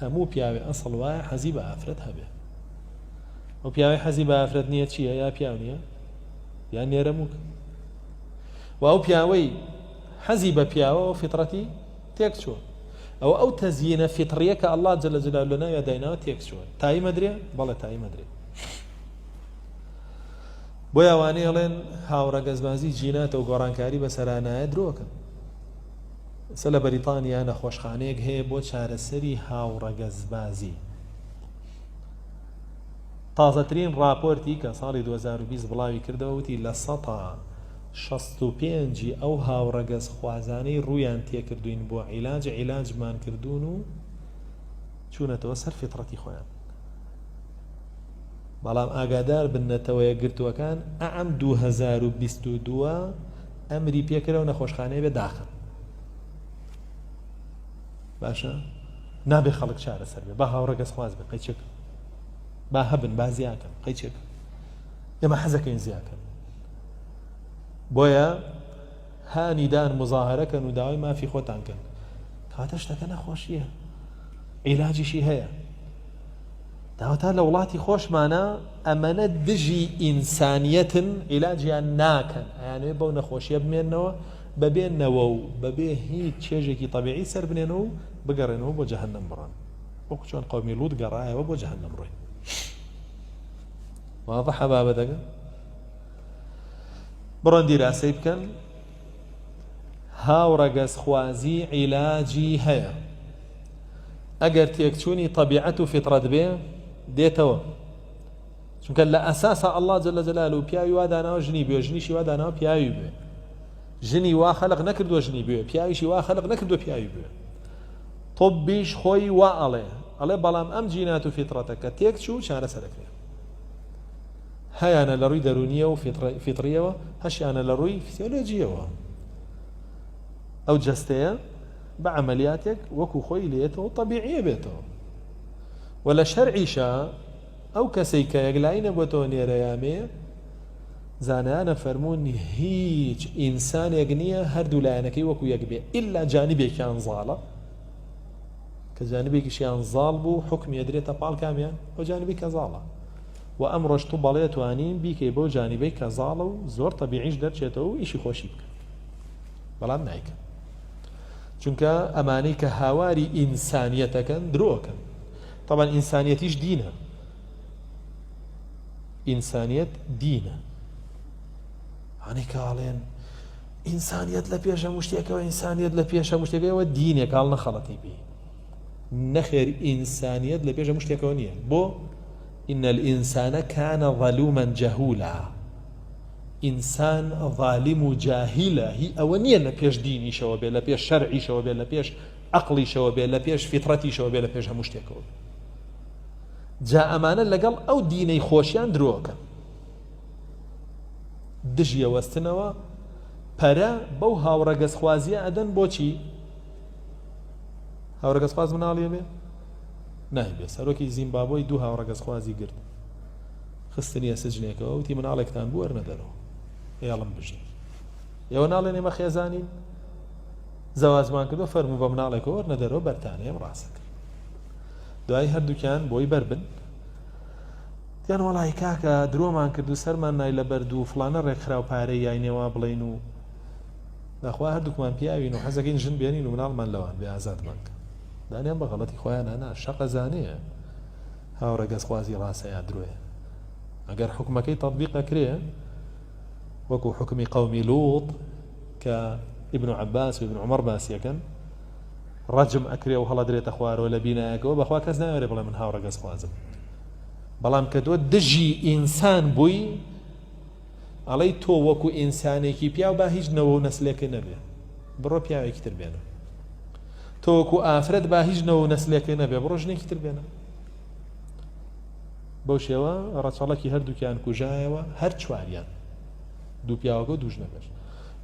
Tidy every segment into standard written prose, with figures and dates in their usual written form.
هەموو پیاوێ ئەسڵ وایە حەزی بە ئافرەت هەبێ. ئەو پیاوەی حەزی بە ئافرەت نییە چییە؟ یا پیاو نییە یا نێرەمووک. و ئەو پیاوەی حەزی بە پیاوە ئەو فیتڕەتی تێک چووە. ئەوە ئەو تەزیینە فیتڕیە کە ئەڵڵا جل جلاله لە ناویا دایناوە تێک چووە. تایی مەدرێ؟ بەڵێ تایی مەدرێ. بۆیە ئەوانەی ئەڵێن هاوڕەگەزبازی جیناتە و گۆڕانکاری بەسەرانایە درۆکەن. ئێستا لە بەریتانیا نەخۆشخانەیەک هەیە بۆ چارەسەری هاوڕەگەزبازی. تازەترین ڕاپۆرتی کە ساڵی 2020 بڵاوی کردەوە وتی 65% ی ئەو هاوڕەگەزخوازانەی ڕوویان تێکردوین بۆ عیلاج عیلاجمان کردوون و چوونەتەوە سەر فیتڕەتی خۆیان. بەڵام ئاگادار بن نەتەوەیەکگرتووەکان ئەم 2022 ئەمری پێکرا و نەخۆشخانەیە بێ داخن. باشە نابێ خەڵک چارەسەر بێ با هاوڕەگەزخواز بێ قەیچێک با هەبن با زیاکەن قەیچێک ئێمە حەزەکەین زیاکەن بۆیە هانیدان مزاهرەکەن و داوای مافی خۆتان کەن کاتە شتەکە نەخۆشیە عیلاجیشی هەیە داوەتا لە وڵاتی خۆشمانە ئەمەنە دژی ئینسانیەتن عیلاجیان ناکەن ئەیانەوێ بەو نەخۆشیە بمێنەوە بەبێ نەوە و بەبێ هیچ چێژێکی تەبیعی سەر بنێنەوە و بگەڕێنەوە بۆ جەهەنەم بڕۆن وەکو چۆن قەومی لوط گەڕایەوە بۆ جەهەنەم ڕۆی. واضحە بابەتەکە؟ بڕۆن دیراسەی بکەن هاوڕەگەزخوازی عیلاجی هەیە ئەگەر تێکچوونی تەبیعەت و فیتڕەت بێ دێتەوە چونکە لە ئەساسا اللە جل جلاله پیاوی وا داناوە ژنی بوێ ژنیشی وا داناوە پیاوی بوێ ژنی وا خەلق نەکردووە ژنی بوێ پیاویشی وا خەلق نەکردووە پیاوی بوێ طبیش خۆی وا ئەڵێ ئەڵێ بەڵام ئەم جینات و فیتڕەتە کە تێک چوو چارەسەرەکرێ هەیانە لە ڕووی دەرونیە و فیتڕیەوە هەشیانە لە ڕووی فیسیۆلۆجیەوە ئەو جەستەیە بە عملیاتێک وەکو خۆی لێتەوە طبیعیە بێتەوە و لە شەرعیشا ئەو کەسەی کە یەکلایی نەبۆتەوە نێرە یا مێ، زانایان ئەفەرموون هیچ ئینسانێک نییە هەردوو لایەنەکەی وەکو یەک بێ ئیلا جانبێکیان زاڵە کە جانبێکیشیان زاڵ بوو حکمی ئەدرێتە پاڵ کامیان ئەو جانبی کە زاڵە و ئەمڕۆش تو بەڵێ توانین بیکەی بەو جانبەی کە زاڵە و زۆر تەبیعیش دەرچێتەوە و ئیشی خۆشی بکە بەڵام نایکە چونکە ئەمانەی کە هاواری ئینسانیەتەکەن درۆکەن تەبعەن ئینسانیەتیش دینە ئینسانیەت دینە ئەوانەی کە ئاڵێن ئینسانیەت لە پێش هەموو شتێکەوە ئینسانیەت لە پێش هەموو شتێکەوە دینێک هەڵ نەخەڵەتی بی نەخێر ئینسانیەت لە پێش هەموو شتێکەوە نییە بۆ إن الإنسان كان ظلوما جهولا ئینسان ظالم و جاهیلە هی ئەوە نییە لە پێش دینیشەوە بێ لە پێش شەرعیشەوە بێ لە پێش عەقڵیشەوە بێ لە پێش فیتڕەتیشەوە بێ لە پێش هەموو شتێکەوە بێ جا ئەمانە لەگەڵ ئەو دینەی خۆشیان درۆکەن دژیە وەستنەوە پەرە بەو هاوڕەگەزخوازیە ئەدەن بۆچی هاوڕەگەزخواز مناڵیە بێ نایبێ سەرۆکی زیمبابۆی دوو هاوڕەگەزخوازی گرت خستنیە سجنێکەوە وتی مناڵێکتان بوو وەرنەدەرەوە ئێڵم بژین ئێوە ناڵێن ئێمە خێزانین زەواجمان کردوە فەرموو بە مناڵێکەوە وەرنە دەرەوە بەرتانەیەم ڕاستە کرد دوای هەردووکیان بۆی بەر بن دیان وەڵی کاکە درۆمان کرد و سەرمان نای لە بەرد و فلانە ڕێکخراو پارەی یای نێوا بڵین و داخوا هەردووکمان پیاوین و حەزەکەین ژن بێنین و مناڵمان لەوان بێ ئازادمان کە دانیان بە غەڵەتی خۆیان نا شەقە زانەیە هاوڕەگەزخوازی ڕاستە یا درۆیە ئەگەر حکومەکەی تطبیق ئەکرێ وەکو حکومی قومی لوط کە ئیبن عەباس و ئیبن عومەر باسی ئەکەن ڕەجم ئەکرێ و هەڵەدرێتە خوارەوە لە بینایەکەوە بەخوا کەس ناوێرێ بڵێ من هاوڕەگەزخوازم بەڵام کە تۆ دژی ئینسان بووی ئەڵێی تۆ وەکو ئینسانێکی پیاو با هیچ نەوە و نەسلێکە نەبێ بڕۆ پیاوێکی تر بێنە تۆ وەکو ئافرەت با هیچ نەوە و نەسلێکە نەبێ بڕۆ ژنێکی تر بێنە بەو شێوە ڕەچەڵەکی هەردووکیان کوژایەوە هەر چواریان دوو پیاوەکە و دوو ژنەکەش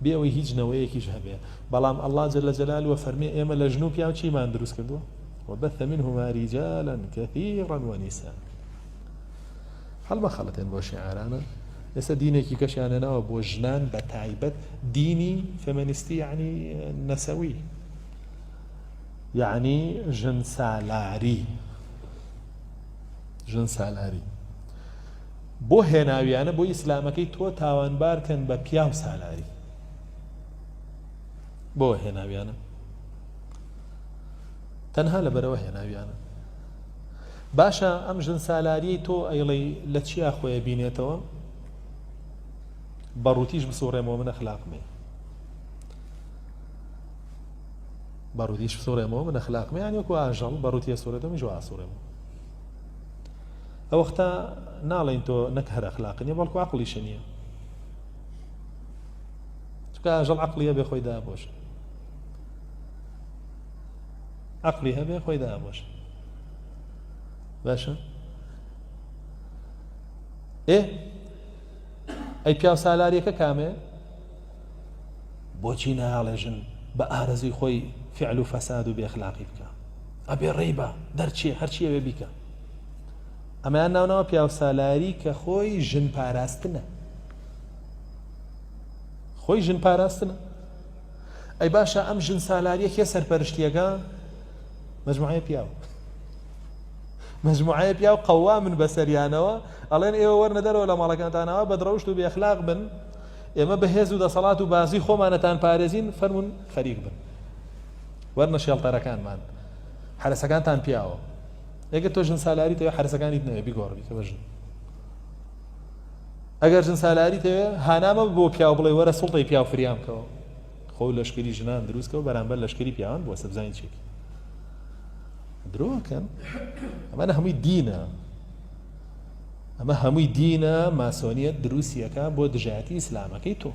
بێ ئەوەی هیچ نەوەیەکیش هەبێ بەڵام اللە جل جلاله فەرمی ئێمە لە ژن و پیاو چیمان دروست کردووە وبث منهما رجالا كثيرا ونساء هەڵمەخەڵەتێن بۆ شیعرانە ئێستا دینێکی کەشیان هێناوە بۆ ژنان بە تایبەت دینی فێمەنیستی یعنی نەسەوی. یعنی ژن سالاری ژن سالاری بۆ هێناویانە بۆ ئیسلامەکەی تۆ تاوانبار کەن بە پیاو سالاری بۆ هێناویانە تەنها لەبەرەوە هێناویانە باشە ئەم ژن سالاریەی تۆ ئەیڵێی لە چیا خۆیە بینێتەوە بە ڕوتیش بسوڕێمەوە من ئەخلاقم هەیە بە ڕوتیش بسوڕێمەوە من ئەخلاقم یان وەکو ئاژەڵ بە ڕوتیە سوڕێتەوە منیش وا ئەسوڕێمەوە ئەو وەختە ناڵێین تۆ نەک هەر ئەخلاق نییە بەڵکو عەقڵیشە نییە چونکە ئاژەڵ عەقڵی هەبێ خۆی دابۆش عەقڵی هەبێ خۆی دابۆش باشە ئێ ئەی پیاو سالاریەکە کامێ بۆچی ناڵێژن بە ئارەزوی خۆی فعل و فەساد و بێخلاقی بکە ئەبێ ڕێی بە دەرچێ هەرچی ئەوێ بیکە ئەمەیان ناوناوە پیاو سالاری کە خۆی ژن پاراستنە خۆی ژن پاراستنە ئەی باشە ئەم ژن سالاریە کێ سەرپەرشتیەکە مەجموعەیە پیاو مەجموعەیە پیاو قەوامن بەسەریانەوە ئەڵێن ئێوە وەرنە دەرەوە لە ماڵەکانتانەوە بەدڕەوشت و بێخلاق بن ئێمە بەهێز و دەسەڵات و بازی خۆمانەتان پارێزین فەرمونون خەریک بن وەرنە شێڵتەرەکانمان حرەسەکانتان پیاوە ئەگەر تۆ ژن سالاری تەوێ حرەسەکانیت نەوێ بیگۆڕ بیکە بە ژن ئەگەر ژن سالاری تەوێ هانامە بۆ پیاو بڵێ وەرە سوڵتەی پیاو فریام کەوە خۆ لەشکری ژنان دروستکەوە بەرامبەر لەشکری پیاوان بووە سەبزانین چێک درۆکەن ئەمانە هەمووی دینە ئەمە هەمووی دینە ماسۆنیەت دروستیەکە بۆ دژایەتی ئیسلامەکەی تۆ.